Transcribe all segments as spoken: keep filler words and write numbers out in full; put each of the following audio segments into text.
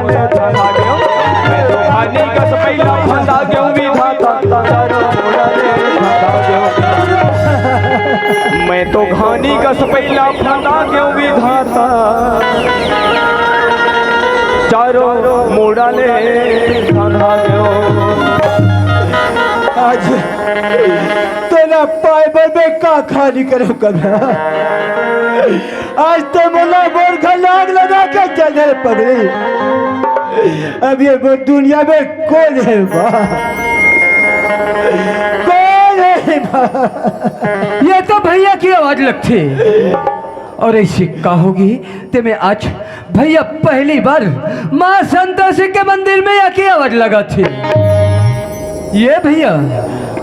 मैं तो घानी कस पहिला फंदा गेहूं विधाता। मैं तो घानी कस पहिला फंदा गेहूं विधाता। चारों मुड़ा ले फंदा गेहूं। आज तोला पाए बर मैं का खाली करब कबरा। आज तो मोला मोर घर आग लगा के चल दे पगली। अब ये मोर दुनिया में कौन है माँ? कौन है माँ? ये तो भैया की आवाज लगथे। और ऐसी का होगे ते मैं आज भैया पहली बार माँ संतोषी के मंदिर में आके आवाज लगाथे। ये भैया,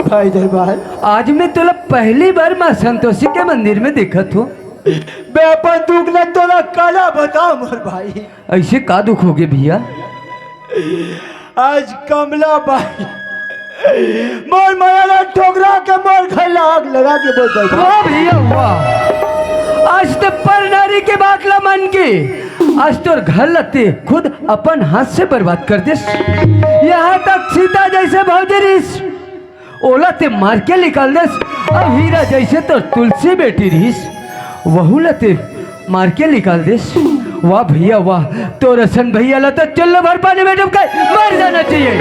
भाई दरबार। आज मैं तोला पहली बार माँ संतोषी के मंदिर में देखत हों। मैं अपन दुख ला तोला काला बताओं मोर भाई। ऐसे का दुख होगे भैया? आज कमला बाई मोर मया ला ठोकरा के मोर घर ला आग लगा के बोल दे। वाह भैया वाह, आज ते परनारी के बात ला मन के, आज तोर घर ला ते खुद अपन हाथ से बर्बाद कर देस। यहाँ तक सीता जैसे भौजी रहिस, ओला ते मार के निकाल देस। अब हीरा जैसे तोर तुलसी बेटी रहिस, वहू ला ते मार के निकाल देस। वाह भैया वाह, तोर असन भैया ला तो चुल्लू भर पानी में डूब के मर जाना चाहिए।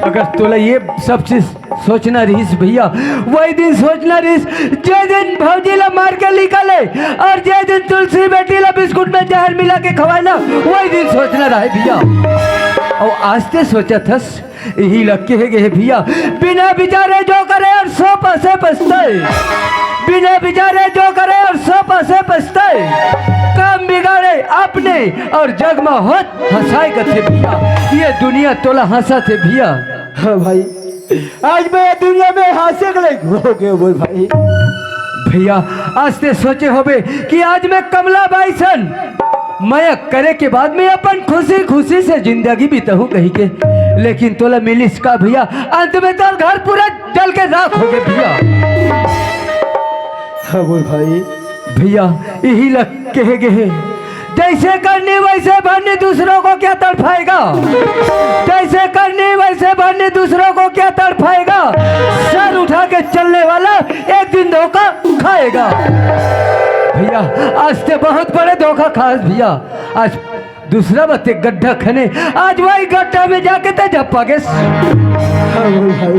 अगर तोला ये सब चीज सोचना रहिस भैया, वही दिन सोचना रहिस, जे दिन भौजी ला मार के निकाले और जे दिन तुलसी बेटी ला बिस्कुट में जहर मिला के खवाए ना, वही दिन सोचना रहे भैया। और आज ते सोचत हस, इही ला कहे गे हे भैया, बिना विचारे जो करे और सौ पैसे पछताए। बिना विचारे जो करे और सौ पैसे पछताए। काम बिगाड़े अपने और जग में होत हंसाए कथे भैया। ये दुनिया तोला हंसाथे भैया। हाँ भाई, आज मैं ये दुनिया में हंसे के लायक हो गया बोल भाई। भैया, आज ते सोचे होबे कि आज मैं कमला बाई सन मया करे के बाद में अपन खुशी खुशी से जिंदगी बिताहूं कही के, लेकिन तोला मिलिस का भैया, अंत में तोर घर पूरा जल के राख हो गए भैया। हाँ बोल भाई। भैया, यही लग कहे गए हैं, जैसे करनी वैसे भरनी, दूसरों को क्या तड़फाएगा? जैसे करनी वैसे भरनी, दूसरों को क्या तड़फाएगा? सर उठा के चलने वाला एक दिन धोखा खाएगा। भैया, आज ते बहुत बड़े धोखा खास भैया। आज दूसरा बते गड्ढा खने, आज वही गड्ढा में जाके ते झप्पा गेस। हाँ बोल भाई,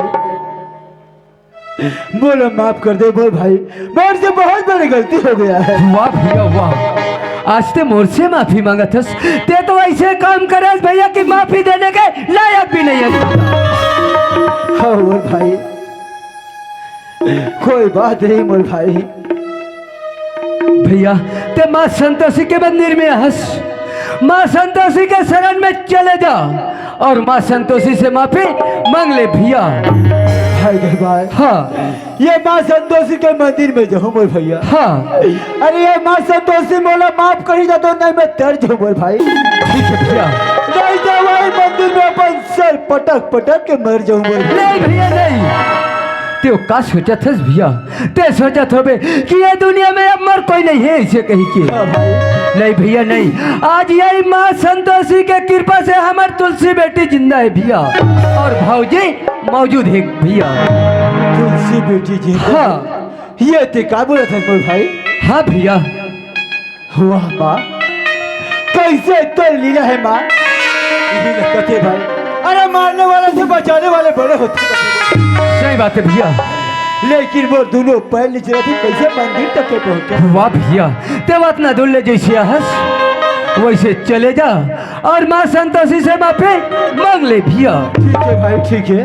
मोला माफ कर दे बोल भाई, मेरे से बहुत बड़ी गलती हो गया है। वाह भैया वाह, आज ते मोर से माफी मांगत हस। ते तो ऐसे काम करस भैया कि माफी देने के लायक भी नहीं है। हाँ बोल भाई, कोई बात नहीं मोर भाई। भैया, ते माँ संतोषी के मंदिर में हंस, माँ संतोषी के शरण में चले जा और माँ संतोषी से माफी मांग ले भैया। भाई दरबार। हाँ। ये माँ संतोषी के मंदिर में जाऊँ मोर भैया। हाँ। अरे ये माँ संतोषी मोला माफ करी जा तो नहीं मैं तर जाऊँ मोर भाई। ठीक है भैया। नहीं तो वही मंदिर में अपन सर पटक पटक के मर जाऊँ मोर भाई। नहीं भैया नहीं, ते का सोचत हस भैया? ते सोचत होबे कि ये दुनिया में अब मोर कोई नहीं है, ऐसे कही के। हाँ भाई। नहीं भैया, नहीं। आज यही माँ संतोषी के कृपा से हमर तुलसी बेटी जिंदा है भैया, और भौजी मौजूद है भैया। तुलसी बेटी जिंदा है? हाँ। ये ते का बोलत हस मोर भाई? हाँ भैया। वाह माँ, कैसे तो लीला है माँ। यही लगत हे भाई, अरे मारने वाले से बचाने वाले बड़े होते हैं। सही बात है भैया। लेकिन वो दोनों पैर नीचे रखे, कैसे मंदिर तक के पहुंचे? वाह भैया, ते बात ना दुल्ले जैसे हंस वैसे चले जा और माँ संतोषी से माफी मांग ले भैया। ठीक है भाई, ठीक है।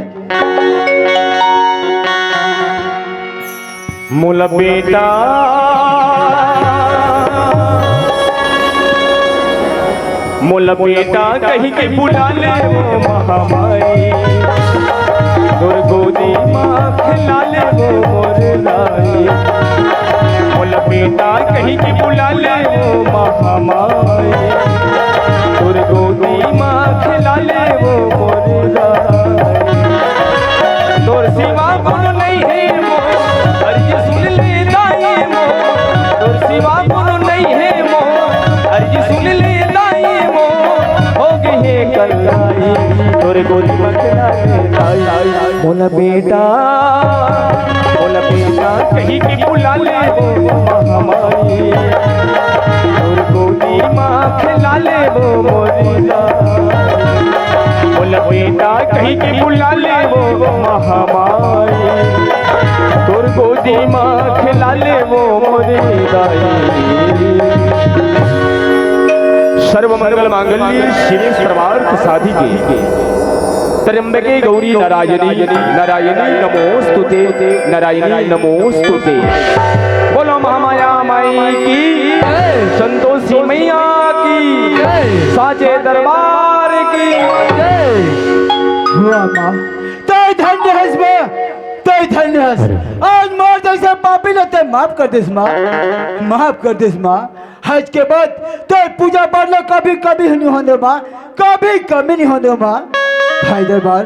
मोला बेटा, मोला बेटा कही के बुला ले वो महामाई, तोर गोदी माँ खिला ले वो मोर राई। मोला बेटा कही के बुला ले वो महामाई, तोर गोदी माँ खिला ले वो मोर राई। तोर सिवा कोनो नहीं है मोर, अर्जी सुन ले दाई मोर। तोर सिवा कोनो नहीं है मोर, अर्जी सुन ले दाई मोर। कलाई, तोर गोदी म खेला ले दाई। मोला बेटा, मोला बेटा कहि के बुला ले वो महामाई, तोर गोदी म खेला ले वो मोरी दाई। मोला बेटा कहि के बुला ले वो महामाई, तोर गोदी म खेला ले वो मोरी दाई। सर्व मंगल मांगल्य शिवे सर्वार्थ साधिके त्र्यंबके गौरी नारायणी नारायणी नमोस्तुते, नारायणी नमोस्तुते। बोलो महामाया माई की, संतोषी मैया की, साचे दरबार की। वाह माँ, तय धन्य हस माँ, तय धन्य हस। आज मोर जैसे पापी ला तय माफ कर देस माँ, माफ कर देस माँ। आज के बाद तय पूजा पाठ ला कभी कमी नहीं होने माँ, कभी कमी नहीं होने माँ। भाई दरबार,